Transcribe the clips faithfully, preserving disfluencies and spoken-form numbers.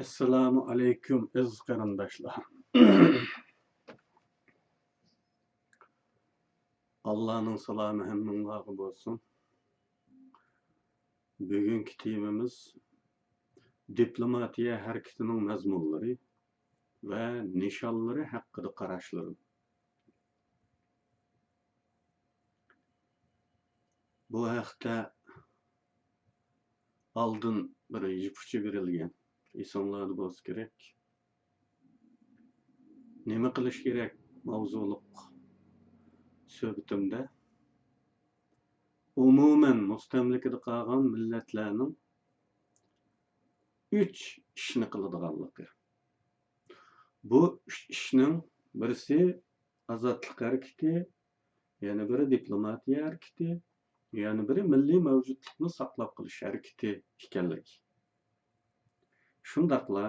ئەسسالامۇ ئەلەيكۇم، ئەزىز قېرىنداشلار. ئاللانىڭ سالامى ھەممىڭلارغا بولسۇن. بۈگۈنكى تېمىمىز دىپلوماتىيە ھەرىكىتىنىڭ مەزمۇنلىرى ۋە نىشانلىرى ھەققىدە قاراشلىرىم. بۇ ھەقتە ئالدىن بىر يىپ ئۇچى بېرىلگەن. ئېسىڭلاردا بولسا كېرەك. نېمە قىلىش كېرەك ماۋزۇلۇق سۆھبىتىمدە ئومۇمەن مۇستەملىكىدە قالغان مىللەتلەرنىڭ ئۈچ ئىشنى قىلىدىغانلىقى. بۇ ئۈچ ئىشنىڭ بىرسى ئازادلىق ھەرىكىتى، يەنە بىرى دىپلوماتىيە ھەرىكىتى، يەنە بىرى مىللىي مەۋجۇتلۇقنى ساقلاپ قېلىش ھەرىكىتى ئىكەنلىكى. شۇنداقلا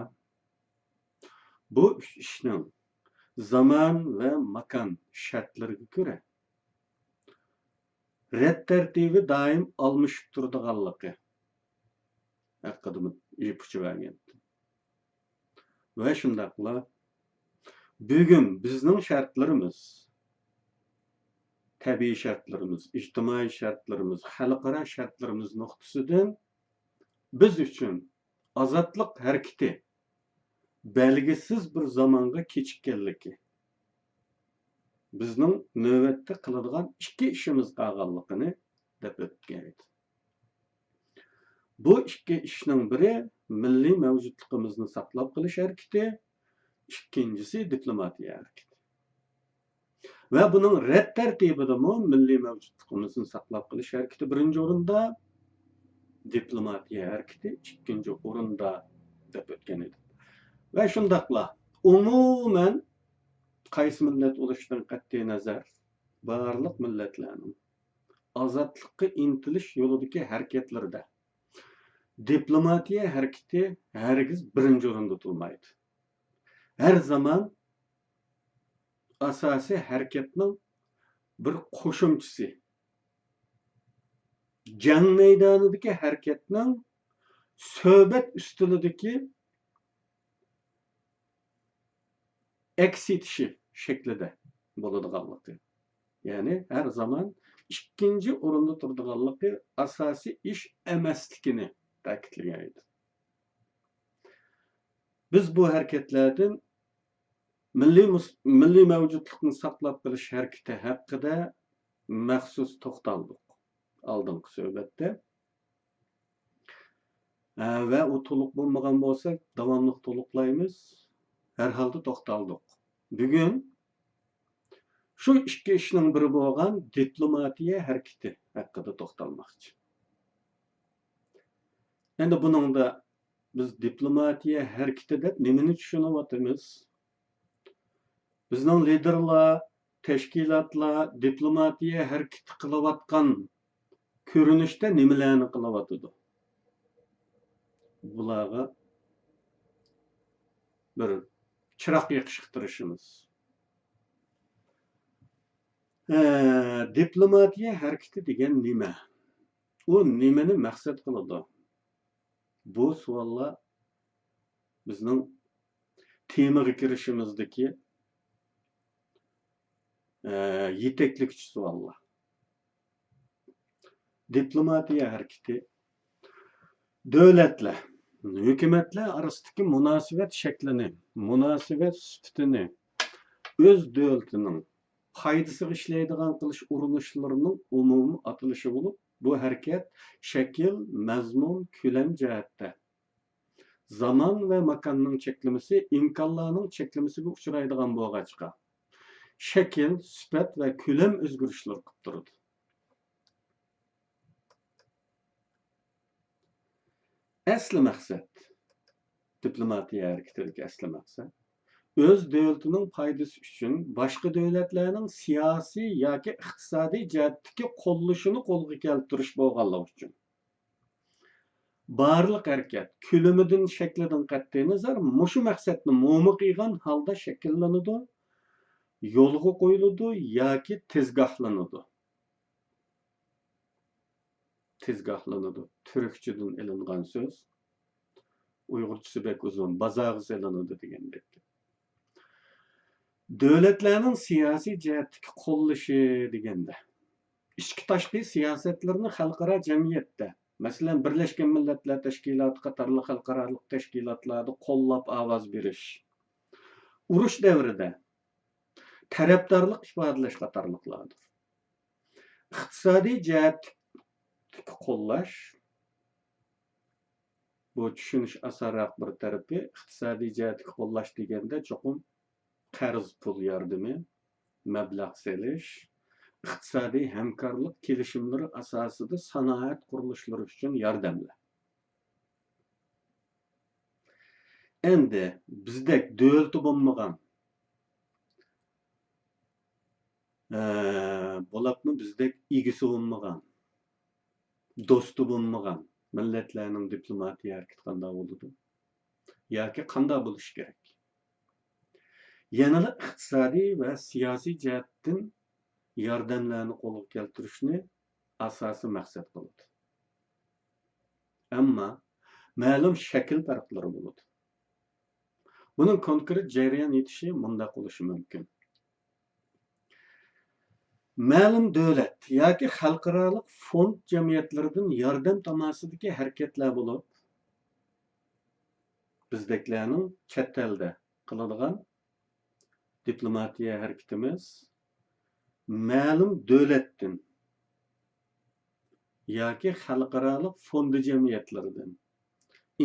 بۇ ئۈچ ئىشنىڭ زامان ۋە ماكان شەرتلىرىگە كۆرە رەت تەرتىپى دائىم ئالمىشىپ تۇرىدىغانلىقى ھەققىدىمۇ يىپ ئۇچى بەرگەنتىم. ۋە شۇنداقلا بۈگۈن بىزنىڭ شەرتلىرىمىز، تەبىئىي شەرتلىرىمىز، ئىجتىمائىي شەرتلىرىمىز، خەلقئارا شەرتلىرىمىز نۇقتىسىدىن بىز ئۈچۈن ئازادلىق ھەرىكىتى بەلگىسىز بىر زامانغا كېچىككەنلىكى، بىزنىڭ نۆۋەتتە قىلىدىغان ئىككى ئىشىمىز قالغانلىقىنى دەپ ئۆتكەن ئىدى. بۇ ئىككى ئىشنىڭ بىرى مىللىي مەۋجۇتلۇقىمىزنى ساقلاپ قېلىش ھەرىكىتى، ئىككىنچىسى دىپلوماتىيە ھەرىكىتى. ۋە بۇنىڭ رەت تەرتىپىدىمۇ مىللىي مەۋجۇتلۇقىمىزنى ساقلاپ قېلىش ھەرىكىتى بىرىنچى ئورۇندا، دىپلوماتىيە ھەرىكىتى ئىككىنچى ئورۇندا دەپ ئۆتكەن ئىدۇق. ۋە شۇنداقلا ئومۇمەن قايسى مىللەت بولۇشىدىن قەتئىينەزەر، بارلىق مىللەتلەرنىڭ ئازادلىققا ئىنتىلىش يولىدىكى ھەرىكەتلىرىدە دىپلوماتىيە ھەرىكىتى ھەرگىز بىرىنچى ئورۇندا تۇرمايدۇ. ھەر زامان ئاساسىي ھەرىكەتنىڭ بىر قوشۇمچىسى، جەڭ مەيدانىدىكى ھەرىكەتنىڭ سۆھبەت ئۈستىلىدىكى ئەكس ئېتىشى شەكلىدە بولىدىغانلىقى، يەنى ھەر زامان ئىككىنچى ئورۇندا تۇرىدىغانلىقى ئاساسىي ئىش ئەمەسلىكىنى تەكىتلىگەن ئىدى. بىز بۇ ھەرىكەتلەردىن مىللىي مۇس-، مىللىي مەۋجۇتلۇقنى ساقلاپ قېلىش ھەرىكىتى ھەققىدە مەخسۇس توختالدۇق ئالدىنقى سۆھبەتتە. ھە، ۋە ئۇ تولۇق بولمىغان بولسا، داۋاملىق تولۇقلايمىز. ھەر ھالدا توختالدۇق. بۈگۈن شۇ ئىككى ئىشنىڭ بىرى بولغان دىپلوماتىيە ھەرىكىتى ھەققىدە توختالماقچى. ئەمدى بۇنىڭدا بىز دىپلوماتىيە ھەرىكىتى دەپ نېمىنى چۈشىنىۋاتىمىز؟ بىزنىڭ لىدېرلار، تەشكىلاتلار دىپلوماتىيە ھەرىكىتى قىلىۋاتقان كۆرۈنۈشتە نېمىلەرنى قىلىۋاتىدۇ؟ بۇلارغا بىر چىراغ يېقىشقا تىرىشىمىز. ئە، دىپلوماتىيە ھەرىكىتى دېگەن نېمە؟ ئۇ نېمىنى مەقسەت قىلىدۇ؟ بۇ سوئاللار بىزنىڭ تېمىغا كىرىشىمىزدىكى، ئە، يېتەكلىگۈچى سوئاللار. دىپلوماتىيە ھەرىكىتى دۆلەتلەر، ھۆكۈمەتلەر ئارىسىدىكى مۇناسىۋەت شەكلىنى، مۇناسىۋەت سۈپىتىنى ئۆز دۆلىتىنىڭ پايدىسىغا ئىشلەيدىغان قىلىش ئۇرۇنۇشلىرىنىڭ ئومۇمىي ئاتىلىشى بولۇپ، بۇ ھەرىكەت شەكىل، مەزمۇن، كۆلەم جەھەتتە زامان ۋە ماكاننىڭ چەكلىمىسى، ئىمكانلارنىڭ چەكلىمىسىگە ئۇچرايدىغان بولغاچقا، شەكىل، سۈپەت ۋە كۆلەم ئۆزگىرىشلىرى قىلىپ تۇرىدۇ. ئەسلى مەقسەت، دىپلوماتىيە ھەرىكىتىدىكى ئەسلى مەقسەت، ئۆز دۆلىتىنىڭ پايدىسى ئۈچۈن باشقا دۆلەتلەرنىڭ سىياسىي ياكى ئىقتىسادىي جەھەتتىكى قوللىشىنى قولغا كەلتۈرۈش بولغانلىقى ئۈچۈن، بارلىق ھەرىكەت كۆلىمىدىن، شەكلىدىن قەتئىينەزەر، مۇشۇ مەقسەتنى مومىقىغان ھالدا شەكىللىنىدۇ، يولغا قويۇلىدۇ ياكى تېزگاھلىنىدۇ. تېزگاھلىنىدۇ. تۈركچىدىن ئېلىنغان سۆز. ئۇيغۇرچىسى بەك ئۇزۇن، بازارغا سېلىنىدۇ دېگەندەك. دۆلەتلەرنىڭ سىياسىي جەھەتتىكى قوللىشى دېگەندە، ئىچكى تاشقى سىياسەتلىرىنى خەلقئارا جەمئىيەتتە، مەسىلەن، بىرلەشكەن مىللەتلەر تەشكىلاتى قاتارلىق خەلقئارالىق تەشكىلاتلاردا قوللاپ ئاۋاز بېرىش، ئۇرۇش دەۋرىدە تەرەپدارلىق ئىپادىلەش قاتارلىقلاردۇر. ئىقتىسادىي جەھەتتىكى قوللاش، بۇ چۈشىنىش ئاسانراق بىر تەرىپى، ئىقتىسادىي جەھەتتىكى قوللاش دېگەندە چوقۇم قەرز پۇل ياردىمى، مەبلەغ سېلىش، ئىقتىسادىي ھەمكارلىق كېلىشىملىرى ئاساسىدا سانائەت قۇرۇلۇشلىرى ئۈچۈن ياردەملەر. ئەمدى بىزدەك دۆلىتى بولمىغان، ئە، بولۇپمۇ بىزدەك ئىگىسى بولمىغان، دوستى بولمىغان مىللەتلەرنىڭ دىپلوماتىيە ھەرىكىتى قانداق بولىدۇ؟ ياكى قانداق بولۇشى كېرەك؟ يەنىلا ئىقتىسادىي ۋە سىياسىي جەھەتتىن ياردەملەرنى قولغا كەلتۈرۈشنى ئاساسىي مەقسەت قىلىدۇ. ئەمما مەلۇم شەكىل پەرقلىرى بولىدۇ. بۇنىڭ كونكرېت جەريان ئېيتىشى مۇنداق بولۇشى مۇمكىن. مەلۇم دۆلەت ياكى خەلقئارالىق فوند جەمئىيەتلىرىدىن ياردەم تاماسىدىكى ھەرىكەتلەر بولۇپ، بىزدەكلەرنىڭ چەت ئەلدە قىلىدىغان دىپلوماتىيە ھەرىكىتىمىز مەلۇم دۆلەتتىن ياكى خەلقئارالىق فوندى جەمئىيەتلىرىدىن،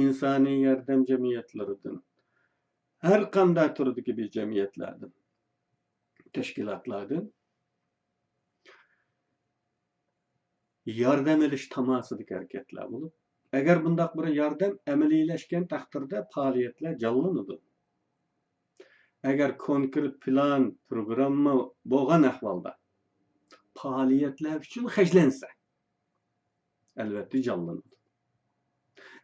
ئىنسانىي ياردەم جەمئىيەتلىرىدىن، ھەر قانداق تۈردىكى بىر جەمئىيەتلەردىن، تەشكىلاتلاردىن ياردەم ئېلىش تاماسىدىكى ھەرىكەتلەر بولۇپ، ئەگەر بۇنداق بىر ياردەم ئەمەلىيلەشكەن تەقدىردە پائالىيەتلەر جانلىنىدۇ. ئەگەر كونكرېت پىلان، پروگرامما بولغان ئەھۋالدا پائالىيەتلەر ئۈچۈن خەجلەنسە، ئەلۋەتتە جانلىنىدۇ.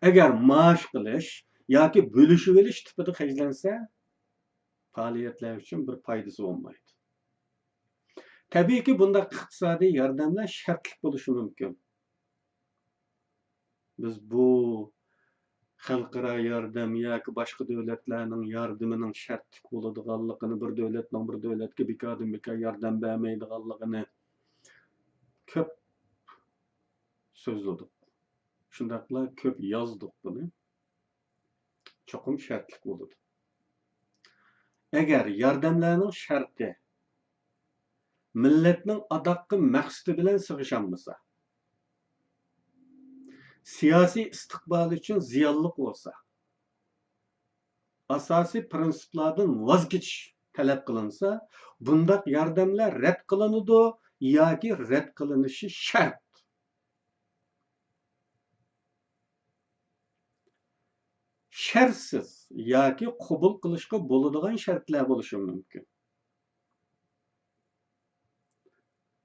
ئەگەر مائاش قىلىش ياكى بۆلۈشۈۋېلىش تىپىدا خەجلەنسە، پائالىيەتلەر ئۈچۈن بىر پايدىسى بولمايدۇ. تەبىئىيكى، بۇنداق ئىقتىسادىي ياردەملەر شەرتلىك بولۇشى مۇمكىن. بىز بۇ خەلقئارا ياردەم ياكى باشقا دۆلەتلەرنىڭ ياردىمىنىڭ شەرتلىك بولىدىغانلىقىنى، بىر دۆلەتنىڭ بىر دۆلەتكە بىكاردىن بىكار ياردەم بەرمەيدىغانلىقىنى كۆپ سۆزلىدۇق. شۇنداقلا كۆپ يازدۇق بۇنى. چوقۇم شەرتلىك بولىدۇ. ئەگەر ياردەملەرنىڭ شەرتى مىللەتنىڭ ئاداققى مەقسىتى بىلەن سىغىشالمىسا، سىياسىي ئىستىقبالى ئۈچۈن زىيانلىق بولسا، ئاساسىي پىرىنسىپلاردىن ۋاز كېچىش تەلەپ قىلىنسا، بۇنداق ياردەملەر رەت قىلىنىدۇ ياكى رەت قىلىنىشى شەرت. شەرتسىز ياكى قوبۇل قىلىشقا بولىدىغان شەرتلەر بولۇشى مۇمكىن.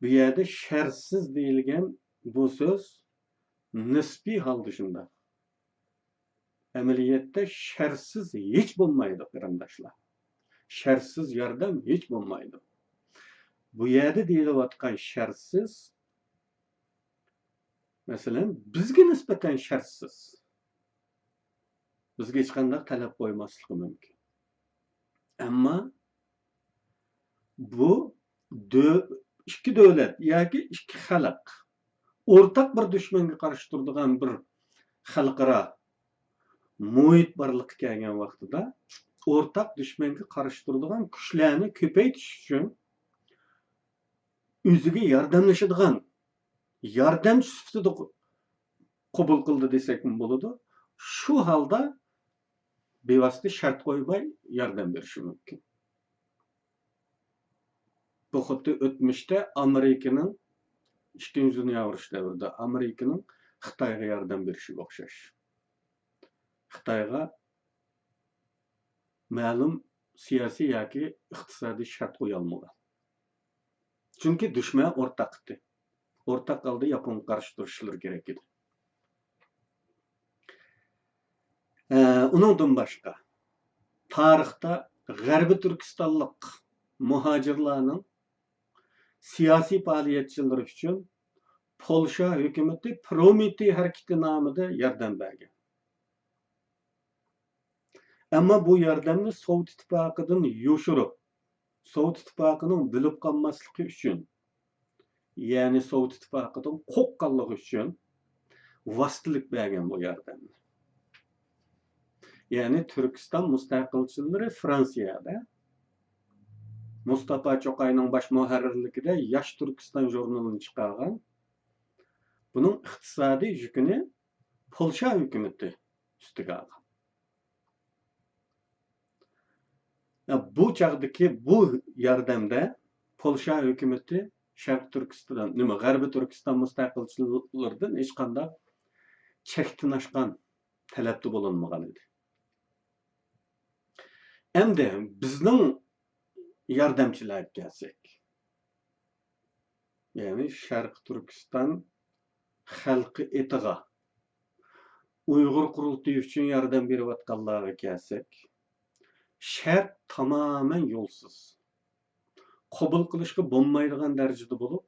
بۇ يەردە شەرتسىز دېيىلگەن بۇ سۆز نىسپىي ھالدا شۇنداق. ئەمەلىيەتتە شەرتسىز ھېچ بولمايدۇ، قېرىنداشلار. شەرتسىز ياردەم ھېچ بولمايدۇ. بۇ يەردە دېيىلىۋاتقان شەرتسىز، مەسىلەن، بىزگە نىسبەتەن شەرتسىز. بىزگە ھېچقانداق تەلەپ قويماسلىقى مۇمكىن. ئەمما بۇ دۆ-، ئىككى دۆلەت ياكى ئىككى خەلق ئورتاق بىر دۈشمەنگە قارشى تۇرىدىغان بىر خەلقئارا مۇھىت بارلىققا كەلگەن ۋاقتىدا، ئورتاق دۈشمەنگە قارشى تۇرىدىغان كۈچلەرنى كۆپەيتىش ئۈچۈن ئۆزىگە ياردەملىشىدىغان، ياردەمچى سۈپىتىدە قوبۇل قىلدى دېسەكمۇ بولىدۇ. شۇ ھالدا بىۋاسىتە شەرت قويماي ياردەم بېرىشى مۇمكىن. بۇ خۇددى ئۆتمۈشتە ئامېرىكىنىڭ ئىككىنچى دۇنيا ئۇرۇشى دەۋرىدە ئامېرىكىنىڭ خىتايغا ياردەم بېرىشىگە ئوخشاش. خىتايغا مەلۇم سىياسىي ياكى ئىقتىسادىي شەرت قويالمىغان. چۈنكى دۈشمەن ئورتاق ئىدى. ئورتاق ھالدا ياپونغا قارشى تۇرۇشلىرى كېرەك ئىدى. ئە، ئۇنىڭدىن باشقا، تارىختا غەربىي تۈركىستانلىق مۇھاجىرلارنىڭ سىياسىي پائالىيەتچىلىرى ئۈچۈن پولشا ھۆكۈمىتى پرومېتېي ھەرىكىتى نامىدا ياردەم بەرگەن. ئەمما بۇ ياردەمنى سوۋېت ئىتتىپاقىدىن يوشۇرۇپ، سوۋېت ئىتتىپاقىنىڭ بىلىپ قالماسلىقى ئۈچۈن، يەنى سوۋېت ئىتتىپاقىدىن قورققانلىقى ئۈچۈن ۋاسىتىلىك بەرگەن بۇ ياردەمنى. يەنى تۈركىستان مۇستەقىلچىلىرى فرانسىيەدە مۇستاپا چوقاينىڭ باش مۇھەررىرلىكىدە ياش تۈركىستان ژۇرنىلىنى چىقارغان. بۇنىڭ ئىقتىسادىي يۈكىنى پولشا ھۆكۈمىتى ئۈستىگە ئالغان. يا، بۇ چاغدىكى بۇ ياردەمدە پولشا ھۆكۈمىتى شەرقىي تۈركىستان، نېمە، غەربىي تۈركىستان مۇستەقىلچىلىرىدىن ھېچقانداق چەكتىن ئاشقان تەلەپتە بولۇنمىغان ئىدى. ئەمدى بىزنىڭ ياردەمچىلەرگە كەلسەك، يەنى شەرقىي تۈركىستان خەلقى ئېتىغا، ئۇيغۇر قۇرۇلتىيى ئۈچۈن ياردەم بېرىۋاتقانلارغا كەلسەك، شەرت تامامەن يولسىز. قوبۇل قىلىشقا بولمايدىغان دەرىجىدە بولۇپ،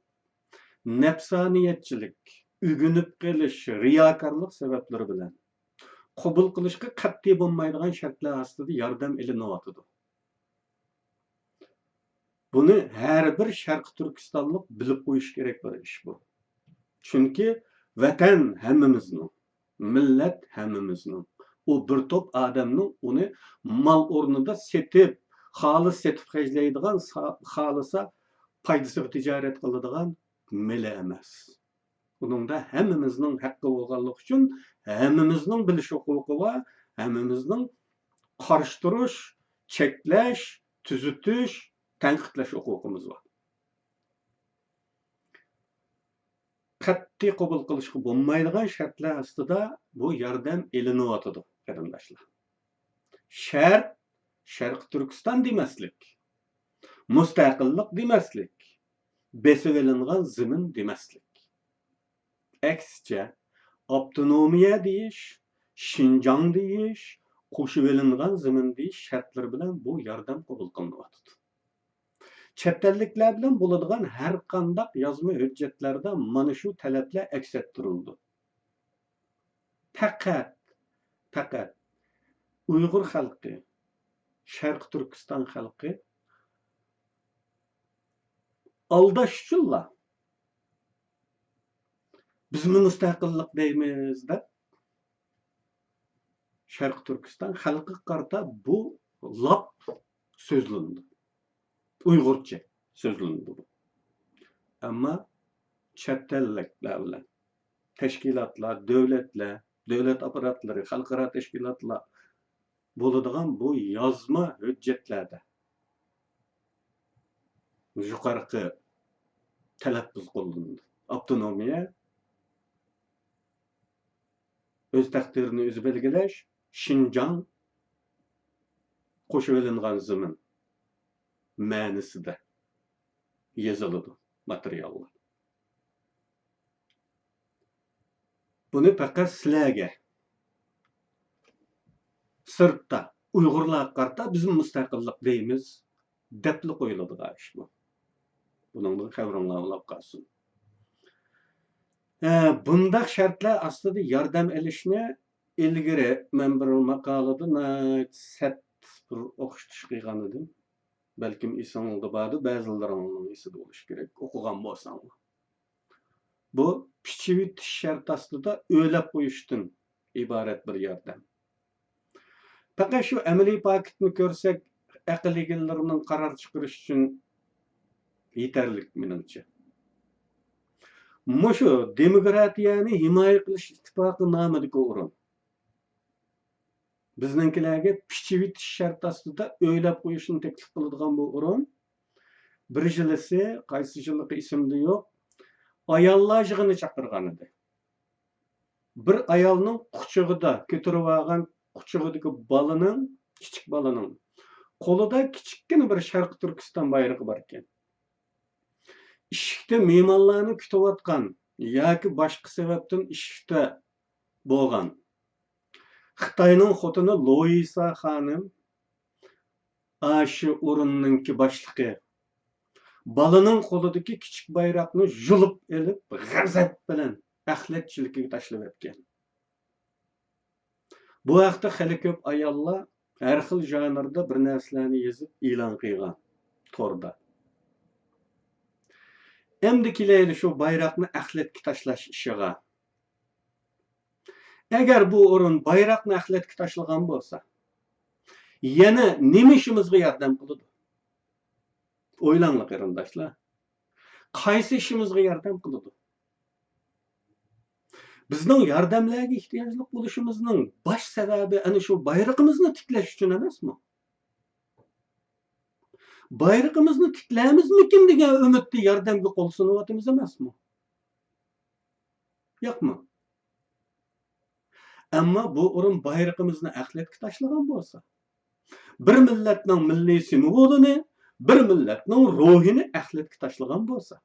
نەپسانىيەتچىلىك، ئۆگىنىپ قېلىش، رىياكارلىق سەۋەبلىرى بىلەن قوبۇل قىلىشقا قەتئىي بولمايدىغان شەرتلەر ئاستىدا ياردەم ئېلىنىۋاتىدۇ. بۇنى ھەر بىر شەرقىي تۈركىستانلىق بىلىپ قويۇشى كېرەك بىر ئىش بۇ. چۈنكى ۋەتەن ھەممىمىزنىڭ، مىللەت ھەممىمىزنىڭ. ئۇ بىر توپ ئادەمنىڭ ئۇنى مال ئورنىدا سېتىپ، خالىسا سېتىپ خەجلەيدىغان، سا-، خالىسا پايدىسىغا تىجارەت قىلىدىغان مېلى ئەمەس. ئۇنىڭدا ھەممىمىزنىڭ ھەققى بولغانلىقى ئۈچۈن ھەممىمىزنىڭ بىلىش ھوقۇقى بار، ھەممىمىزنىڭ قارشى تۇرۇش، چەكلەش، تۈزىتىش، تەنقىدلەش ھوقۇقىمىز بار. قەتئىي قوبۇل قىلىشقا بولمايدىغان شەرتلەر ئاستىدا بۇ ياردەم ئېلىنىۋاتىدۇ، قېرىنداشلار. شەرت شەرقىي تۈركىستان دېمەسلىك، مۇستەقىللىق دېمەسلىك، بېسىۋېلىنغان زېمىن دېمەسلىك. ئەكسىچە، ئاپتونومىيە دېيىش، شىنجاڭ دېيىش، قوشۇۋېلىنغان زېمىن دېيىش شەرتلىرى بىلەن بۇ ياردەم قوبۇل قىلىنىۋاتىدۇ. چەت ئەللىكلەر بىلەن بولىدىغان ھەر قانداق يازما ھۆججەتلەردە مانا شۇ تەلەپلەر ئەكس ئەتتۈرۈلىدۇ. پەقەت، پەقەت ئۇيغۇر خەلقى، شەرقىي تۈركىستان خەلقى ئالداش ئۈچۈنلا، بىزمۇ مۇستەقىللىق دەيمىز دەپ، شەرقىي تۈركىستان خەلقىگە قارىتا بۇ لاپ سۆزلىنىدۇ. ئۇيغۇرچە سۆزلىنىدۇ بۇ. ئەمما چەت ئەللىكلەر بىلەن تەشكىلاتلار، دۆلەتلەر، دۆلەت ئاپپاراتلىرى، خەلقئارا تەشكىلاتلار بولىدىغان بۇ يازما ھۆججەتلەردە يۇقىرىقى تەلەپپۇز قوللىنىدۇ. ئاپتونومىيە، ئۆز تەقدىرىنى ئۆزى بەلگىلەش، شىنجاڭ، قوشۇۋېلىنغان زېمىن مەنىسىدە يېزىلىدۇ ماتېرىياللار. بۇنى پەقەت سىلەرگە، سىرتتا ئۇيغۇرلارغا قارىتا بىزمۇ مۇستەقىللىق دەيمىز دەپلا قويۇلىدىغان ئىش بۇ. بۇنىڭدىن خەۋىرىڭلار بولاپ قالسۇن. ھە، بۇنداق شەرتلەر ئاستىدا ياردەم ئېلىشنى ئىلگىرى مەن بىر ماقالىدا ناھايىتى سەت بىر ئوخشىتىش قىلغان ئىدىم. بەلكىم ئېسىڭلاردا باردۇ، بەزىلىرىڭلارنىڭ ئېسىدە بولۇشى كېرەك، ئوقۇغان بولساڭلار. بۇ پىچىۋېتىش شەرتى ئاستىدا ئۆيلەپ قويۇشتىن ئىبارەت بىر ياردەم. پەقەت شۇ ئەمەلىي پاكىتنى كۆرسەك، ئەقىل ئىگىلىرىنىڭ قارار چىقىرىشى ئۈچۈن يېتەرلىك، مېنىڭچە. مۇشۇ دېموكراتىيەنى ھىمايە قىلىش ئىتتىپاقى نامىدىكى ئورۇن. بىزنىڭكىلەرگە پىچىۋېتىش شەرتى ئاستىدا ئۆيلەپ قويۇشنى تەكلىپ قىلىدىغان بۇ ئورۇن، بىر يىلىسى، قايسى يىللىقى ئېسىمدە يوق، ئاياللار يىغىنى چاقىرغان ئىدى. بىر ئايالنىڭ قۇچىقىدا كۆتۈرۈۋالغان، قۇچىقىدىكى بالىنىڭ، كىچىك بالىنىڭ قولىدا كىچىككىنە بىر شەرقىي تۈركىستان بايرىقى بار ئىكەن. ئىشىكتە مېھمانلارنى كۈتۈۋاتقان ياكى باشقا سەۋەبتىن ئىشىكتە بولغان خىتاينىڭ خوتۇنى لويىسا خانىم، ئاشۇ ئورۇننىڭكى باشلىقى، بالىنىڭ قولىدىكى كىچىك بايراقنى يۇلۇپ ئېلىپ، غەزەپ بىلەن ئەخلەت چېلىكىگە تاشلىۋەتكەن. بۇ ھەقتە خېلى كۆپ ئاياللار ھەر خىل ژانىردا بىر نەرسىلەرنى يېزىپ ئېلان قىلغان توردا. ئەمدى كېلەيلى شۇ بايراقنى ئەخلەتكە تاشلاش ئىشىغا. ئەگەر بۇ ئورۇن بايراقنى ئەخلەتكە تاشلىغان بولسا، يەنە نېمە ئىشىمىزغا ياردەم قىلىدۇ؟ ئويلاڭلار، قېرىنداشلار. قايسى ئىشىمىزغا ياردەم قىلىدۇ؟ بىزنىڭ ياردەملەرگە ئېھتىياجلىق بولۇشىمىزنىڭ باش سەۋەبى ئەنە شۇ بايرىقىمىزنى تىكلەش ئۈچۈن ئەمەسمۇ؟ بايرىقىمىزنى تىكلەيمىزمىكىن دېگەن ئۈمىدتە ياردەمگە قول سۇنۇۋاتىمىز ئەمەسمۇ؟ ياقمۇ؟ ئەمما بۇ ئورۇن بايرىقىمىزنى ئەخلەتكە تاشلىغان بولسا، بىر مىللەتنىڭ مىللىي سىمۋولىنى، بىر مىللەتنىڭ روھىنى ئەخلەتكە تاشلىغان بولسا،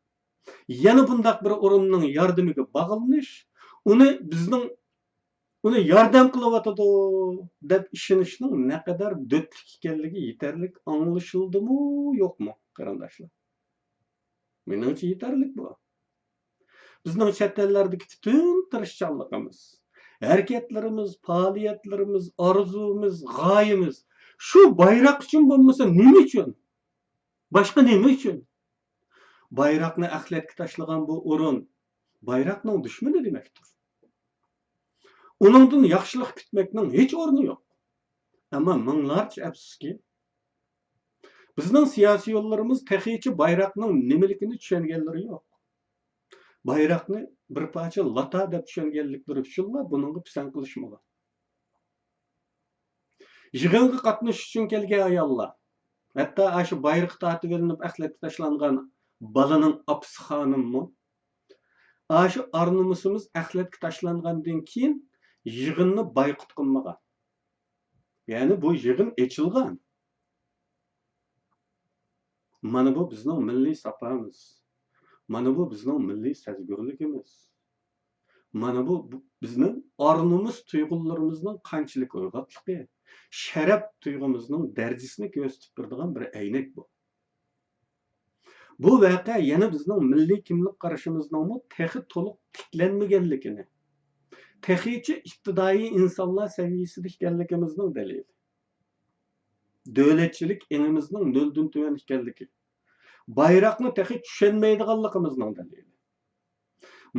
يەنە بۇنداق بىر ئورۇننىڭ ياردىمىگە باغلىنىش، ئۇنى بىزنىڭ، ئۇنى ياردەم قىلىۋاتىدۇ دەپ ئىشىنىشنىڭ نەقەدەر دۆتلۈك ئىكەنلىكى يېتەرلىك ئاڭلىشىلدىمۇ، يوقمۇ، قېرىنداشلار؟ مېنىڭچە يېتەرلىك بۇ. بىزنىڭ چەت ئەللەردىكى پۈتۈن تىرىشچانلىقىمىز، ھەرىكەتلىرىمىز، پائالىيەتلىرىمىز، ئارزۇمىز، غايىمىز شۇ بايراق ئۈچۈن بولمىسا نېمە ئۈچۈن؟ باشقا نېمە ئۈچۈن؟ بايراقنى ئەخلەتكە تاشلىغان بۇ ئورۇن بايراقنىڭ دۈشمىنى دېمەكتۇر. ئۇنىڭدىن ياخشىلىق كۈتمەكنىڭ ھېچ ئورنى يوق. ئەمما مىڭلارچە ئەپسۇسكى، بىزنىڭ سىياسىيونلىرىمىز تېخىچە بايراقنىڭ نېمىلىكىنى چۈشەنگەنلىرى يوق. بايراقنى بىر پارچە لاتا دەپ چۈشەنگەنلىكلىرى ئۈچۈنلا بۇنىڭغا پىسەنت قىلىشمىغان. يىغىنغا قاتنىشىش ئۈچۈن كەلگەن ئاياللار، ھەتتا ئاشۇ بايرىقى تارتىۋېلىنىپ ئەخلەتكە تاشلانغان بالىنىڭ ئاپىسى خانىممۇ ئاشۇ ئار-نومۇسىمىز ئەخلەتكە تاشلانغاندىن كېيىن يىغىننى بايقۇت قىلمىغان. يەنى بۇ يىغىن ئېچىلغان. مانا بۇ بىزنىڭ مىللىي ساپامىز. مانا بۇ بىزنىڭ مىللىي سەزگۈرلۈكىمىز. مانا بۇ، بۇ بىزنىڭ ئار-نومۇس تۇيغۇلىرىمىزنىڭ قانچىلىك ئويغاقلىقى، شەرەپ تۇيغۇمىزنىڭ دەرىجىسىنى كۆرسىتىپ بېرىدىغان بىر ئەينەك بۇ. بۇ ۋەقە يەنە بىزنىڭ مىللىي كىملىك قارىشىمىزنىڭمۇ تېخى تولۇق تىكلەنمىگەنلىكىنى، تېخىچە ئىپتىدائىي ئىنسانلار سەۋىيەسىدە ئىكەنلىكىمىزنىڭ دەلىلى. دۆلەتچىلىك ئېڭىمىزنىڭ نۆلدىن تۆۋەن ئىكەنلىكى، بايراقنى تېخى چۈشەنمەيدىغانلىقىمىزنىڭ دەلىلى.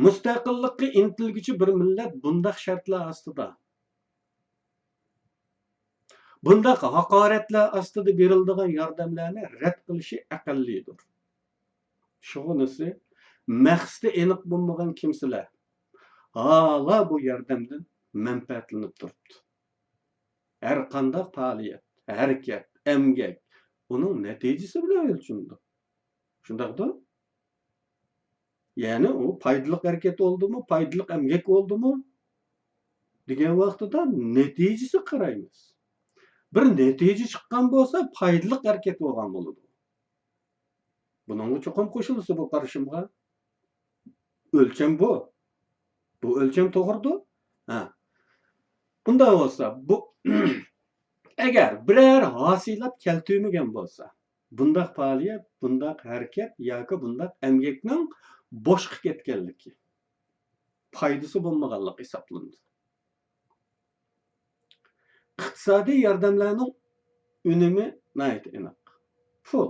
مۇستەقىللىققا ئىنتىلگۈچى بىر مىللەت بۇنداق شەرتلەر ئاستىدا، بۇنداق ھاقارەتلەر ئاستىدا بېرىلىدىغان ياردەملەرنى رەت قىلىشى ئەقەللىيدۇر. شۇغىنىسى، مەقسىتى ئېنىق بولمىغان كىمسىلەر ھالا بۇ ياردەمدىن مەنپەئەتلىنىپ تۇرۇپتۇ. ھەرقانداق پائالىيەت، ھەرىكەت، ئەمگەك ئۇنىڭ نەتىجىسى بىلەن ئۆلچىنىدۇ. شۇنداقتۇ؟ يەنى ئۇ پايدىلىق ھەرىكەت بولدىمۇ، پايدىلىق ئەمگەك بولدىمۇ دېگەن ۋاقتىدا نەتىجىسىگە قارايمىز. بىر نەتىجە چىققان بولسا، پايدىلىق ھەرىكەت بولغان بولىدۇ. بۇنىڭغا چوقۇم قوشۇلىسا بۇ قارىشىمغا. ئۆلچەم بۇ. بۇ ئۆلچەم توغرىدۇ. ھە. بۇنداق بولسا، بۇ، ئەگەر بىرەر ھاسىلات كەلتۈرمىگەن بولسا، بۇنداق پائالىيەت، بۇنداق ھەرىكەت ياكى بۇنداق ئەمگەكنىڭ بوشقا كەتكەنلىكى، پايدىسى بولمىغانلىقى ھېسابلىنىدۇ. ئىقتىسادىي ياردەملەرنىڭ ئۈنۈمى ناھايىتى ئېنىق. پۇل.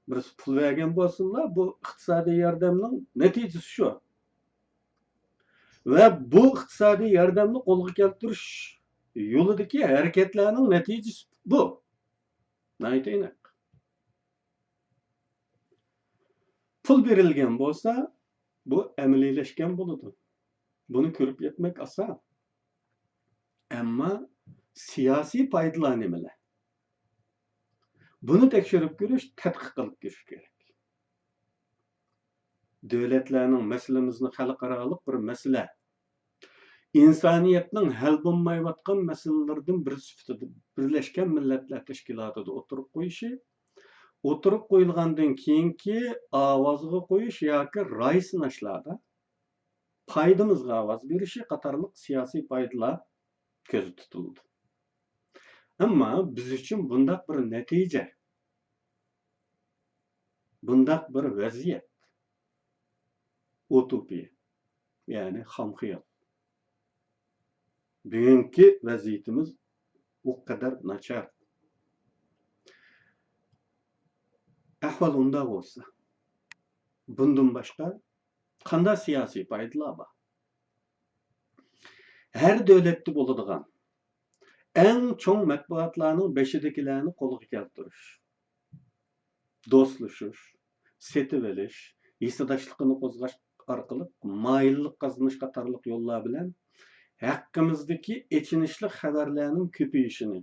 بىرسى پۇل بەرگەن بولسۇنلا، بۇ ئىقتىسادىي ياردەمنىڭ نەتىجىسى شۇ. ۋە بۇ ئىقتىسادىي ياردەمنى قولغا كەلتۈرۈش يولىدىكى ھەرىكەتلەرنىڭ نەتىجىسى بۇ. ناھايىتى ئېنىق. پۇل بېرىلگەن بولسا، بۇ ئەمەلىيلەشكەن بولىدۇ. بۇنى كۆرۈپ يەتمەك ئاسان. ئەمما سىياسىي پايدىلار نېمىلەر؟ بۇنى تەكشۈرۈپ كۆرۈش، تەتقىق قىلىپ كۆرۈش كېرەك. دۆلەتلەرنىڭ مەسىلىمىزنى خەلقئارالىق بىر مەسىلە، ئىنسانىيەتنىڭ ھەل بولمايۋاتقان مەسىلىلىرىدىن بىرى سۈپىتىدە بىرلەشكەن مىللەتلەر تەشكىلاتىدا ئوتتۇرىغا قويۇشى، ئوتتۇرىغا قويۇلغاندىن كېيىنكى ئاۋازغا قويۇش ياكى راي سىناشلاردا پايدىمىزغا ئاۋاز بېرىشى قاتارلىق سىياسىي پايدىلار كۆزدە تۇتۇلىدۇ. ئەمما بىز ئۈچۈن بۇنداق بىر نەتىجە، بۇنداق بىر ۋەزىيەت ئۇتوپىيە، يەنى خام خىيال. بۈگۈنكى ۋەزىيىتىمىز ئۇ قەدەر ناچار. ئەھۋال ئۇنداق بولسا، بۇندىن باشقا قانداق سىياسىي پايدىلار بار؟ ھەر دۆلەتتە بولىدىغان ئەڭ چوڭ مەتبۇئاتلارنىڭ بېشىدىكىلەرنى قولغا كەلتۈرۈش، دوستلىشىش، سېتىۋېلىش، ھېسداشلىقىنى قوزغاش ئارقىلىق مايىللىق قازىنىش قاتارلىق يوللار بىلەن ھەققىمىزدىكى ئېچىنىشلىق خەۋەرلەرنىڭ كۆپىيىشىنى،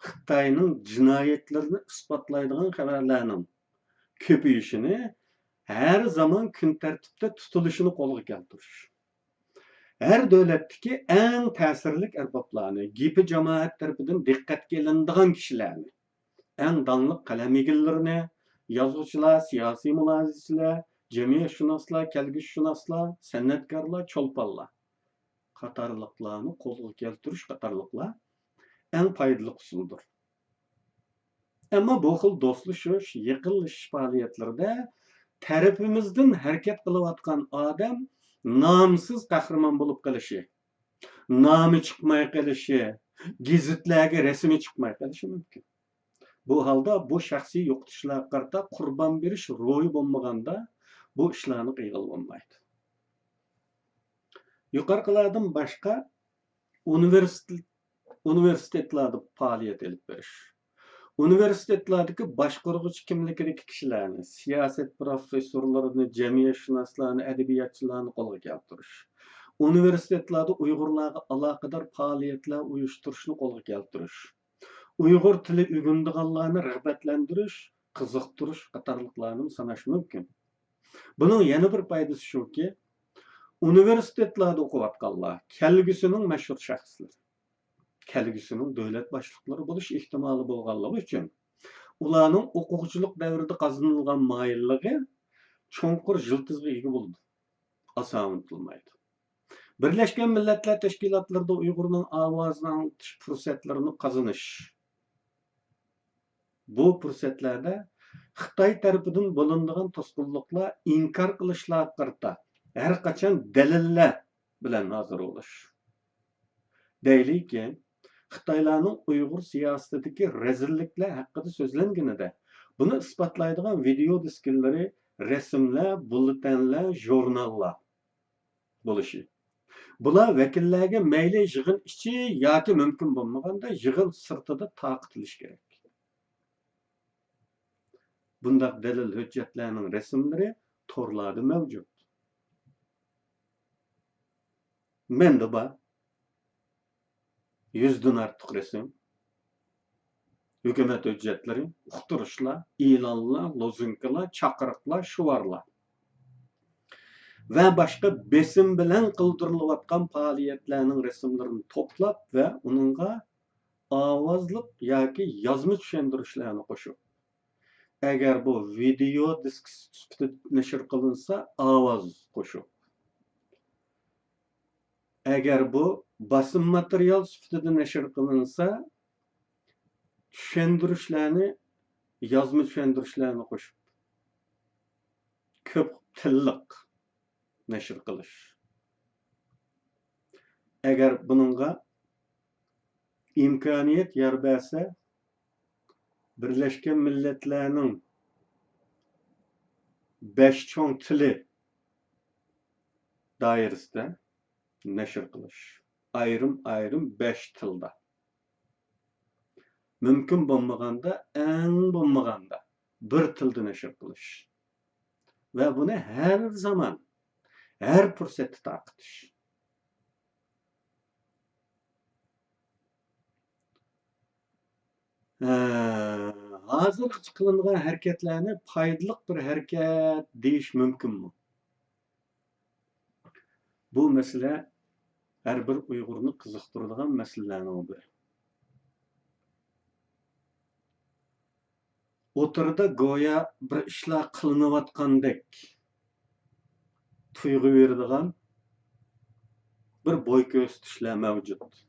خىتاينىڭ جىنايەتلىرىنى ئىسپاتلايدىغان خەۋەرلەرنىڭ كۆپىيىشىنى ھەر زامان كۈن تەرتىپتە تۇتۇلۇشىنى قولغا كەلتۈرۈش. ھەر دۆلەتتىكى ئەڭ تەسىرلىك ئەربابلارنى، گېپى جامائەت تەرىپىدىن دىققەتكە ئېلىنىدىغان كىشىلەرنى، ئەڭ داڭلىق قەلەم ئىگىلىرىنى، يازغۇچىلار، سىياسىي مۇلاھىزىچىلەر، جەمئىيەتشۇناسلار، كەلگۈسىشۇناسلار، سەنئەتكارلار، چولپانلار قاتارلىقلارنى قولغا كەلتۈرۈش قاتارلىقلار ئەڭ پايدىلىق ئۇسۇلدۇر. ئەمما بۇ خىل دوستلىشىش، يېقىنلىشىش پائالىيەتلىرىدە تەرىپىمىزدىن ھەرىكەت قىلىۋاتقان ئادەم نامسىز قەھرىمان بولۇپ قېلىشى، نامى چىقماي قېلىشى، گېزىتلەرگە رەسىمى چىقماي قېلىشى مۇمكىن. بۇ ھالدا بۇ شەخسىي يوقىتىشلارغا قارىتا قۇربان بېرىش روھى بولمىغاندا، بۇ ئىشلارنى قىلغىلى بولمايدۇ. يۇقىرىقىلاردىن باشقا، ئۇنىۋېرسىتېت، ئۇنىۋېرسىتېتلاردا پائالىيەت ئېلىپ بېرىش. ئۇنىۋېرسىتېتلاردىكى باشقۇرغۇچى كىملىكىدىكى كىشىلەرنى، سىياسەت پروفېسسورلىرىنى، جەمئىيەتشۇناسلارنى، ئەدەبىياتچىلارنى قولغا كەلتۈرۈش. ئۇنىۋېرسىتېتلاردا ئۇيغۇرلارغا ئالاقىدار پائالىيەتلەر ئۇيۇشتۇرۇشنى قولغا كەلتۈرۈش. ئۇيغۇر تىلى ئۆگىنىدىغانلارنى رىغبەتلەندۈرۈش، قىزىقتۇرۇش قاتارلىقلارنىمۇ ساناش مۇمكىن. بۇنىڭ يەنە بىر پايدىسى شۇكى، ئۇنىۋېرسىتېتلاردا ئوقۇۋاتقانلار كەلگۈسىنىڭ مەشھۇر شەخسلىرى، كەلگۈسىنىڭ دۆلەت باشلىقلىرى بولۇش ئېھتىمالى بولغانلىقى ئۈچۈن، ئۇلارنىڭ ئوقۇغۇچىلىق دەۋرىدە قازىنىلغان مايىللىقى چوڭقۇر يىلتىزغا ئىگە بولىدۇ، ئاسان ئۇنتۇلمايدۇ. بىرلەشكەن مىللەتلەر تەشكىلاتلىرىدا ئۇيغۇرنىڭ ئاۋازىنى ئاڭلىتىش پۇرسەتلىرىنى قازىنىش. بۇ پۇرسەتلەردە خىتاي تەرىپىدىن بولۇنىدىغان توسقۇنلۇقلار ئىنكار قىلىشلارغا قارىتا ھەر قاچان دەلىللەر بىلەن ھازىر بولۇش. دەيلىكى، خىتايلارنىڭ ئۇيغۇر سىياسىتىدىكى رەزىللىكلەر ھەققىدە سۆزلەنگىنىدە، بۇنى ئىسپاتلايدىغان ۋىدېئو دىسكىلىرى، رەسىملەر، بۇللېتەنلەر، ژۇرناللار بولۇشى. بۇلار ۋەكىللەرگە مەيلى يىغىن ئىچى ياكى مۇمكىن بولمىغاندا يىغىن سىرتىدا تارقىتىلىشى كېرەك. بۇنداق دەلىل ھۆججەتلەرنىڭ رەسىملىرى تورلاردا مەۋجۇت. مەندە بار. يۈزدىن ئارتۇق رەسىم. ھۆكۈمەت ھۆججەتلىرى، ئۇقتۇرۇشلار، ئېلانلار، لوزۇنكىلار، چاقىرىقلار، شوئارلار ۋە باشقا بېسىم بىلەن قىلدۇرۇلۇۋاتقان پائالىيەتلەرنىڭ رەسىملىرىنى توپلاپ ۋە ئۇنىڭغا ئاۋازلىق ياكى يازما چۈشەندۈرۈشلەرنى قوشۇپ، ئەگەر بۇ ۋىدېئو دىسك سۈپىتىدە نەشر قىلىنسا، ئاۋاز قوشۇپ، ئەگەر بۇ باسما ماتېرىيال سۈپىتىدە نەشر قىلىنسا، چۈشەندۈرۈشلەرنى، يازما چۈشەندۈرۈشلەرنى قوشۇپ، كۆپ تىللىق نەشر قىلىش. ئەگەر بۇنىڭغا ئىمكانىيەت يار بەرسە، بىرلەشكەن مىللەتلەرنىڭ بەش چوڭ تىلى دائىرىسىدە نەشر قىلىش. ئايرىم-ئايرىم بەش تىلدا. مۇمكىن بولمىغاندا، ئەڭ بولمىغاندا بىر تىلدا نەشر قىلىش ۋە بۇنى ھەر زامان، ھەر پۇرسەتتە تارقىتىش. ھە، ھازىرغىچە قىلىنغان ھەرىكەتلەرنى پايدىلىق بىر ھەرىكەت دېيىش مۇمكىنمۇ؟ بۇ مەسىلە ھەر بىر ئۇيغۇرنى قىزىقتۇرىدىغان مەسىلىلەرنىڭ بىرى. ئوتتۇرىدا گويا بىر ئىشلار قىلىنىۋاتقاندەك تۇيغۇ بېرىدىغان بىر بوي كۆرسىتىشلەر مەۋجۇت.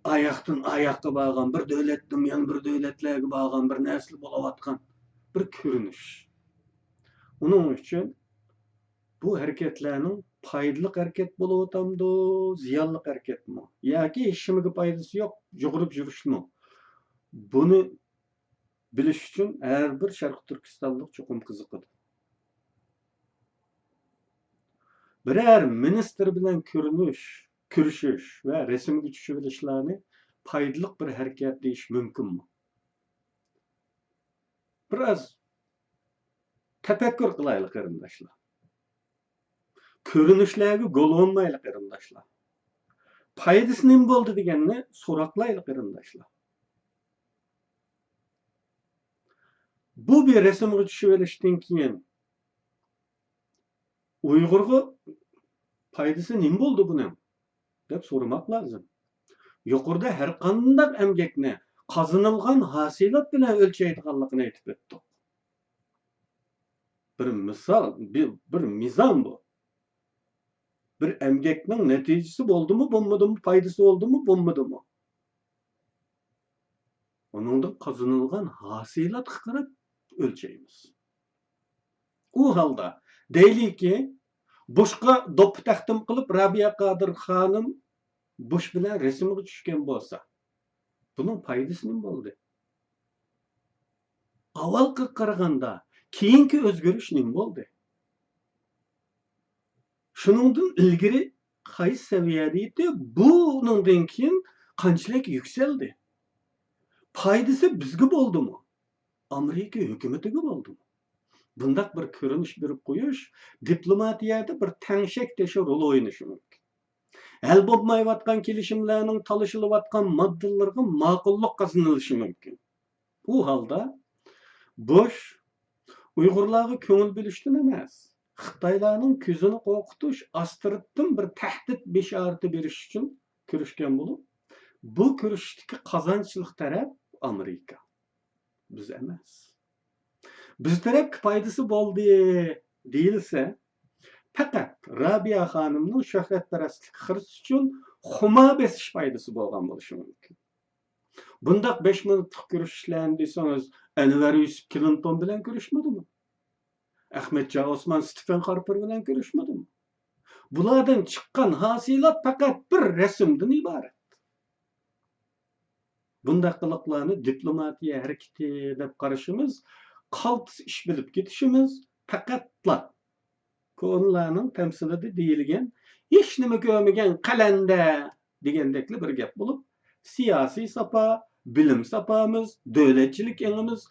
ئاياقتىن ئاياققا بارغان، بىر دۆلەتتىن يەنە بىر دۆلەتلەرگە بارغان بىر نەرسىلەر بولۇۋاتقان بىر كۆرۈنۈش. ئۇنىڭ ئۈچۈن بۇ ھەرىكەتلەرنىڭ پايدىلىق ھەرىكەت بولۇۋاتامدۇ، زىيانلىق ھەرىكەتمۇ ياكى ھېچنېمىگە پايدىسى يوق، يۇغۇرۇپ يۈرۈشمۇ؟ بۇنى بىلىش ئۈچۈن ھەر بىر شەرقىي تۈركىستانلىق چوقۇم قىزىقىدۇ. بىرەر مىنىستىر بىلەن كۆرۈنۈش، كۆرۈشۈش ۋە رەسىمگە چۈشۈۋېلىشلارنى پايدىلىق بىر ھەرىكەت دېيىش مۇمكىنمۇ؟ بىراز تەپەككۇر قىلايلى، قېرىنداشلار. كۆرۈنۈشلەرگە گول بولمايلى، قېرىنداشلار. پايدىسى نېمە بولدى دېگەننى سوراقلايلى، قېرىنداشلار. بۇ بىر رەسىمگە چۈشۈۋېلىشتىن كېيىن ئۇيغۇرغا پايدىسى نېمە بولدى بۇنىڭ دەپ سورىماق لازىم. يۇقىرىدا ھەرقانداق ئەمگەكنى قازىنىلغان ھاسىلات بىلەن ئۆلچەيدىغانلىقىنى ئېيتىپ ئۆتتۇق. بىر مىسال، بىر، بىر مىزان بۇ. بىر ئەمگەكنىڭ نەتىجىسى بولدىمۇ، بولمىدىمۇ، پايدىسى بولدىمۇ، بولمىدىمۇ، ئۇنىڭدىن قازىنىلغان ھاسىلاتقا قاراپ ئۆلچەيمىز. ئۇ ھالدا دەيلىكى، بۇشقا دوپپا تەقدىم قىلىپ، رابىيە قادىر خانىم بۇش بىلەن رەسىمگە چۈشكەن بولسا، بۇنىڭ پايدىسى نېمە بولدى؟ ئاۋۋالقىغا قارىغاندا كېيىنكى ئۆزگىرىش نېمە بولدى؟ شۇنىڭدىن ئىلگىرى قايسى سەۋىيەدە ئىدى؟ بۇنىڭدىن كېيىن قانچىلىك يۈكسەلدى؟ پايدىسى بىزگە بولدىمۇ؟ ئامېرىكا ھۆكۈمىتىگە بولدىمۇ؟ بۇنداق بىر كۆرۈنۈش بېرىپ قويۇش دىپلوماتىيەدە بىر تەڭشەك تېشى رول ئوينىشى مۇمكىن. ھەل بولمايۋاتقان كېلىشىملەرنىڭ تالىشىلىۋاتقان ماددىلىرىغا ماقۇللۇق قازىنىلىشى مۇمكىن. ئۇ ھالدا بۇش ئۇيغۇرلارغا كۆڭۈل بۆلۈشتىن ئەمەس، خىتايلارنىڭ كۆزىنى قورقۇتۇش، ئاستىرتتىن بىر تەھدىت بېشارىتى بېرىش ئۈچۈن كۆرۈشكەن بولۇپ، بۇ كۆرۈشۈشتىكى قازانچلىق تەرەپ ئامېرىكا، بىز ئەمەس. بىز تەرەپكە پايدىسى بولدى دېيىلسە، پەقەت رابىيە خانىمنىڭ شۆھرەتپەرەسلىك خىرىسى ئۈچۈن خۇمار بېسىش پايدىسى بولغان بولۇشى مۇمكىن. بۇنداق بەش مىنۇتلۇق كۆرۈشۈشلەرنى دېسىڭىز، ئەنۋەر يۈسۈپ كلىنتون بىلەن كۆرۈشمىدىمۇ؟ ئەخمەتجان ئوسمان ستېفېن خارپېر بىلەن كۆرۈشمىدىمۇ؟ بۇلاردىن چىققان ھاسىلات پەقەت بىر رەسىمدىن ئىبارەت. بۇنداق قىلىقلارنى دىپلوماتىيە ھەرىكىتى دەپ قارىشىمىز، قالتىس ئىش بىلىپ كېتىشىمىز، پەقەتلا كونىلارنىڭ تەمسىلىدە دېيىلگەن، «ھېچنېمە كۆرمىگەن قەلەندەر» دېگەندەكلا بىر گەپ بولۇپ، سىياسىي ساپا، بىلىم ساپامىز، دۆلەتچىلىك ئېڭىمىز،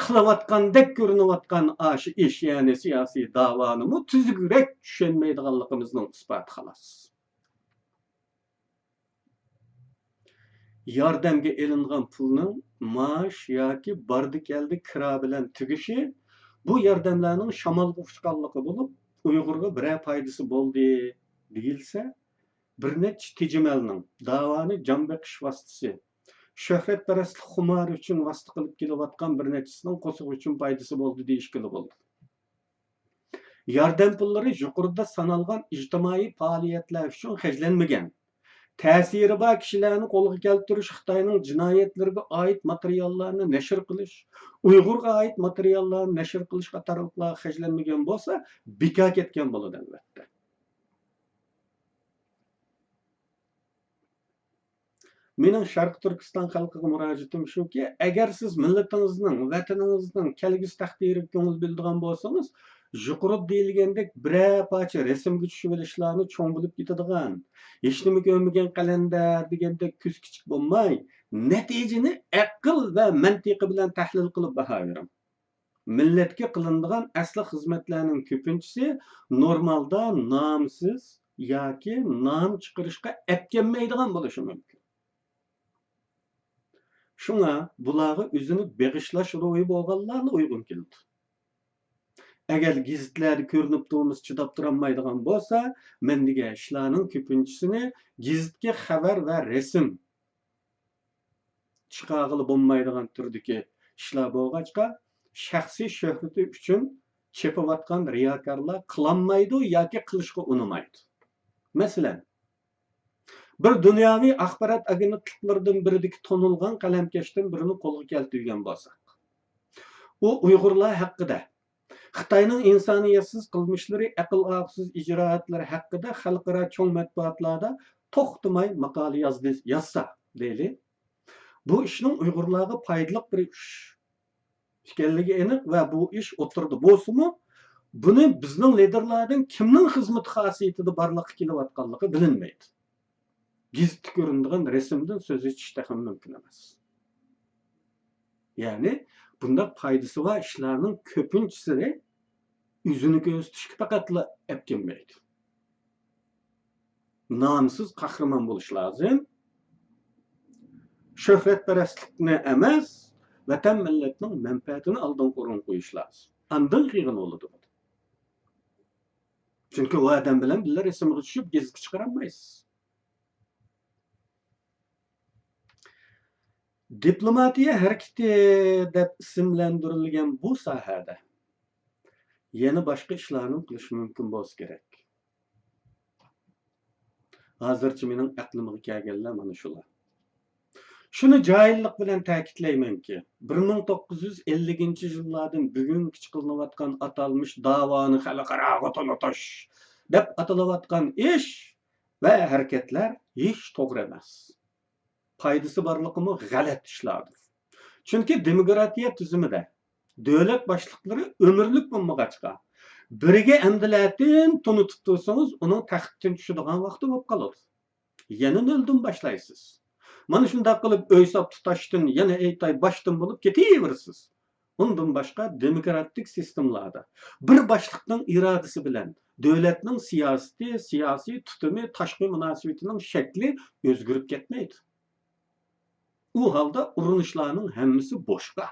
قىلىۋاتقاندەك كۆرۈنۈۋاتقان ئاشۇ ئىش، يەنى سىياسىي داۋانىمۇ تۈزۈكرەك چۈشەنمەيدىغانلىقىمىزنىڭ ئىسپاتى، خالاس. ياردەمگە ئېلىنغان پۇلنىڭ مائاش ياكى باردى-كەلدى كىرا بىلەن تۈگىشى بۇ ياردەملەرنىڭ شامالغا ئۇچقانلىقى بولۇپ، ئۇيغۇرغا بىرەر پايدىسى بولدى دېيىلسە، بىر نەچچە تېجىمەلنىڭ داۋانى جان بېقىش ۋاسىتىسى، شۆھرەتپەرەسلىك خۇمارى ئۈچۈن ۋاسىتە قىلىپ كېلىۋاتقان بىر نەچچىسىنىڭ قورسىقى ئۈچۈن پايدىسى بولدى دېيىشكىلا بولىدۇ. ياردەم پۇللىرى يۇقىرىدا سانالغان ئىجتىمائىي پائالىيەتلەر ئۈچۈن خەجلەنمىگەن. تەسىرى بار كىشىلەرنى قولغا كەلتۈرۈش، خىتاينىڭ جىنايەتلىرىگە ئائىت ماتېرىياللارنى نەشر قىلىش، ئۇيغۇرغا ئائىت ماتېرىياللارنى نەشر قىلىش قاتارلىقلارغا خەجلەنمىگەن بولسا، بىكار كەتكەن بولىدۇ، ئەلۋەتتە. مېنىڭ شەرقىي تۈركىستان خەلقىگە مۇراجىئىتىم شۇكى، ئەگەر سىز مىللىتىڭىزنىڭ، ۋەتىنىڭىزنىڭ كەلگۈسى تەقدىرىگە كۆڭۈل بۆلىدىغان بولسىڭىز، يۇقىرىدا دېيىلگەندەك بىرەر پارچە رەسىمگە چۈشۈۋېلىشلارنى چوڭ بىلىپ كېتىدىغان، ھېچنېمە كۆرمىگەن قەلەندەر دېگەندەك كۆزى كىچىك بولماي، نەتىجىنى ئەقىل ۋە مەنتىقى بىلەن تەھلىل قىلىپ باھا بېرىڭ. مىللەتكە قىلىنىدىغان ئەسلى خىزمەتلەرنىڭ كۆپىنچىسى نورمالدا نامسىز ياكى نام چىقىرىشقا ئەپكەلمەيدىغان بولۇشى مۇمكىن. شۇڭا بۇلارغا ئۆزىنى بېغىشلاش روھى بولغانلارلا ئۇيغۇن كېلىدۇ. ئەگەر گېزىتلەردە كۆرۈنۈپ تۇرمىسا چىداپ تۇرالمايدىغان بولسا، مەن دېگەن ئىشلارنىڭ كۆپىنچىسىنى گېزىتكە خەۋەر ۋە رەسىم چىقارغىلى بولمايدىغان تۈردىكى ئىشلار بولغاچقا، شەخسىي شۆھرىتى ئۈچۈن چېپىۋاتقان رىياكارلار قىلالمايدۇ ياكى قىلىشقا ئۇنىمايدۇ. مەسىلەن، بىر دۇنياۋى ئاخبارات ئاگېنتلىقلىرىدىن بىرىدىكى تونۇلغان قەلەمكەشتىن بىرىنى قولغا كەلتۈرگەن بولساق، ئۇ ئۇيغۇرلار ھەققىدە خىتاينىڭ ئىنسانىيەتسىز قىلمىشلىرى، ئەقىل ئاغۇسىز ئىجرائاتلىرى ھەققىدە خەلقئارا چوڭ مەتبۇئاتلاردا توختىماي ماقالە يازدى، يازسا دەيلى. بۇ ئىشنىڭ ئۇيغۇرلارغا پايدىلىق بىر ئىش ئىكەنلىكى ئېنىق ۋە بۇ ئىش ئوتتۇرىدا بولسىمۇ، بۇنى بىزنىڭ لىدېرلاردىن كىمنىڭ خىزمىتى خاسىيىتىدە بارلىققا كېلىۋاتقانلىقى بىلىنمەيدۇ. گېزىتتە كۆرۈنىدىغان رەسىمدىن سۆز ئېچىش تېخىمۇ مۇمكىن ئەمەس. يەنى بۇنداق پايدىسى بار ئىشلارنىڭ كۆپىنچىسىنى ئۆزىنى كۆرسىتىشكە پەقەتلا ئەپ كەلمەيدۇ. نامسىز قەھرىمان بولۇش لازىم. شۆھرەتپەرەسلىكنى ئەمەس، ۋەتەن مىللەتنىڭ مەنپەئەتىنى ئالدىنقى ئورۇنغا قويۇش لازىم. ئاندىن قىلغىلى بولىدۇ. چۈنكى ئۇ ئادەم بىلەن بىللە رەسىمگە چۈشۈپ گېزىتكە چىقىرالمايسىز. دىپلوماتىيە ھەرىكىتى دەپ ئىسىملەندۈرۈلگەن بۇ ساھەدە يەنە باشقا ئىشلارنىمۇ قىلىش مۇمكىن بولسا كېرەك. ھازىرچە مېنىڭ ئەقلىمگە كەلگەنلەر مانا شۇلار. شۇنى جاھىللىق بىلەن تەكىتلەيمەنكى، بىر مىڭ توققۇز يۈز ئەللىكىنچى يىللاردىن بۈگۈنگىچە قىلىنىۋاتقان ئاتالمىش داۋانى خەلقئاراغا تونۇتۇش دەپ ئاتىلىۋاتقان ئىش ۋە ھەرىكەتلەر ھېچ توغرا ئەمەس. پايدىسى بارلىقىمۇ غەلەت ئىشلاردۇر. چۈنكى دېموكراتىيە تۈزۈمىدە دۆلەت باشلىقلىرى ئۆمۈرلۈك بولمىغاچقا، بىرىگە ئەمدىلەتىن تونۇتۇپ تۇرسىڭىز، ئۇنىڭ تەختتىن چۈشىدىغان ۋاقتى بولۇپ قالىدۇ. يەنە نۆلدىن باشلايسىز. مانا شۇنداق قىلىپ ئۆي ساپ تۇتاشتىن، يەنە ئېيتاي باشتىن بولۇپ كېتىۋېرىسىز. ئۇندىن باشقا دېموكراتىك سىستېمىلاردا بىر باشلىقنىڭ ئىرادىسى بىلەن دۆلەتنىڭ سىياسىتى، سىياسىي تۇتۇمى، تاشقى مۇناسىۋىتىنىڭ شەكلى ئۆزگىرىپ كەتمەيدۇ. ئۇ ھالدا ئۇرۇنۇشلارنىڭ ھەممىسى بوشقا.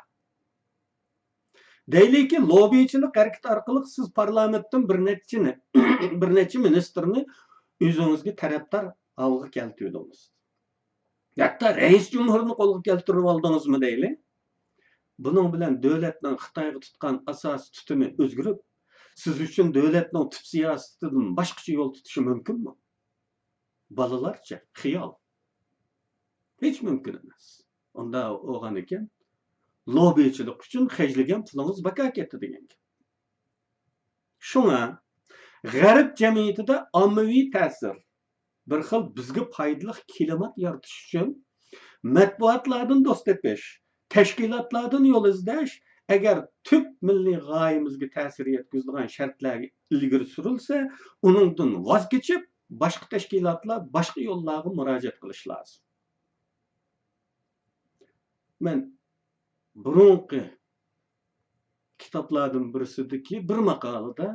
دەيلىكى، لوببىچىلىق ھەرىكىتى ئارقىلىق سىز پارلامېنتتىن بىر نەچچىنى، بىر نەچچە مىنىستىرنى ئۆزىڭىزگە تەرەپدار ھالغا كەلتۈردىڭىز. ھەتتا رەئىس جۇمھۇرنى قولغا كەلتۈرۈۋالدىڭىزمۇ دەيلى. بۇنىڭ بىلەن دۆلەتنىڭ خىتايغا تۇتقان ئاساسىي تۇتۇمى ئۆزگىرىپ، سىز ئۈچۈن دۆلەتنىڭ تۈپ سىياسىتىدىن باشقىچە يول تۇتۇشى مۇمكىنمۇ؟ بالىلارچە خىيال. ھېچ مۇمكىن ئەمەس. ئۇنداق بولغان ئىكەن، لوببىچىلىق ئۈچۈن خەجلىگەن پۇلىڭىز بىكار كەتتى دېگەن گەپ. شۇڭا غەرب جەمئىيىتىدە ئاممىۋى تەسىر، بىر خىل بىزگە پايدىلىق كىلىمات يارىتىش ئۈچۈن مەتبۇئاتلاردىن دوست تېپىش، تەشكىلاتلاردىن يول ئىزدەش، ئەگەر تۈپ مىللىي غايىمىزگە تەسىر يەتكۈزىدىغان شەرتلەر ئىلگىرى سۈرۈلسە، ئۇنىڭدىن ۋاز كېچىپ، باشقا تەشكىلاتلار، باشقا يوللارغا مۇراجىئەت قىلىش لازىم. مەن بۇرۇنقى كىتابلاردىن بىرسىدىكى بىر ماقالىدە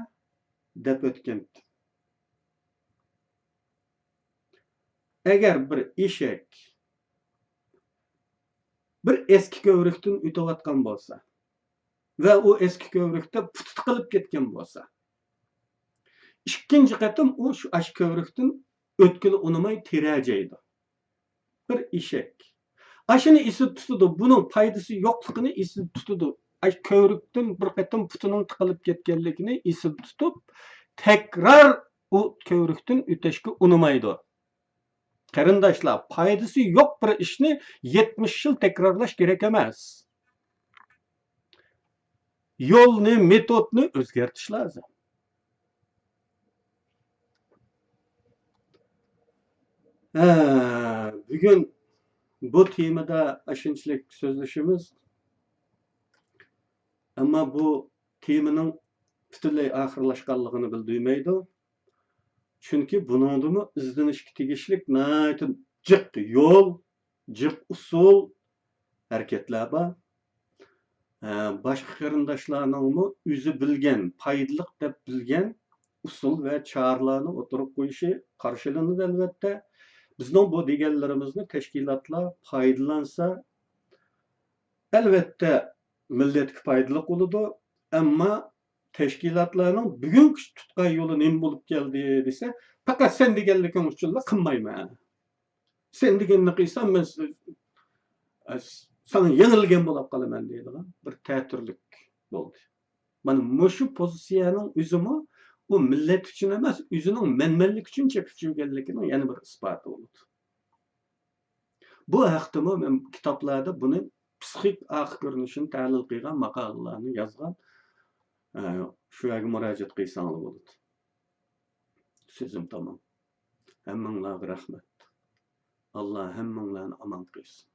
دەپ ئۆتكەنتىم. ئەگەر بىر ئېشەك بىر ئەسكى كۆۋرۈكتىن ئۆتۈۋاتقان بولسا ۋە ئۇ ئەسكى كۆۋرۈكتە پۇتى تىقىلىپ كەتكەن بولسا، ئىككىنچى قېتىم ئۇ شۇ ئاشۇ كۆۋرۈكتىن ئۆتكىلى ئۇنىماي تىرەجەيدۇ. بىر ئېشەك. ئاشۇنى ئېسىدە تۇتىدۇ، بۇنىڭ پايدىسى يوقلۇقىنى ئېسىدە تۇتىدۇ. ئاشۇ كۆۋرۈكتىن بىر قېتىم پۇتىنىڭ تىقىلىپ كەتكەنلىكىنى ئېسىدە تۇتۇپ، تەكرار ئۇ كۆۋرۈكتىن ئۆتەشكە ئۇنىمايدۇ. قېرىنداشلار، پايدىسى يوق بىر ئىشنى يەتمىش يىل تەكرارلاش كېرەك ئەمەس. يولنى، مېتودنى ئۆزگەرتىش لازىم. ھە، بۈگۈن بۇ تېمىدا ئاشۇنچىلىك سۆزلىشىمىز. ئەمما بۇ تېمىنىڭ پۈتۈنلەي ئاخىرلاشقانلىقىنى بىلدۈرمەيدۇ. چۈنكى بۇنىڭدىمۇ ئىزدىنىشكە تېگىشلىك ناھايىتى جىق يول، جىق ئۇسۇل، ھەرىكەتلەر بار. ھە، باشقا قېرىنداشلارنىڭمۇ ئۆزى بىلگەن، پايدىلىق دەپ بىلگەن ئۇسۇل ۋە چارىلارنى ئوتتۇرىغا قويۇشى قارشىلىنىدۇ، ئەلۋەتتە. بىزنىڭ بۇ دېگەنلىرىمىزنى تەشكىلاتلار پايدىلانسا، ئەلۋەتتە، مىللەتكە پايدىلىق بولىدۇ. ئەمما تەشكىلاتلارنىڭ بۈگۈنكى تۇتقان يولى نېمە بولۇپ كەلدى دېسە، پەقەت سەن دېگەنلىكىڭ ئۈچۈنلا قىلمايمەن. سەن دېگەننى قىلسام، مەن س-، ساڭا يېڭىلگەن بولۇپ قالىمەن دەيدىغان بىر تەتۈرلۈك بولدى. مانا مۇشۇ پوزىتسىيەنىڭ ئۆزىمۇ ئۇ مىللەت ئۈچۈن ئەمەس، ئۆزىنىڭ مەنمەنلىكى ئۈچۈن چېپىپ يۈرگەنلىكىنىڭ يەنە بىر ئىسپاتى بولىدۇ. بۇ ھەقتىمۇ مەن كىتابلاردا بۇنى پسىخىك ئارقا كۆرۈنۈشىنى تەھلىل قىلغان ماقالىلەرنى يازغان، ئە، شۇ يەرگە مۇراجىئەت قىلساڭلار بولىدۇ. سۆزۈم تامام. ھەممىڭلارغا رەھمەت. ئاللا ھەممىڭلارنى ئامان قىلسۇن.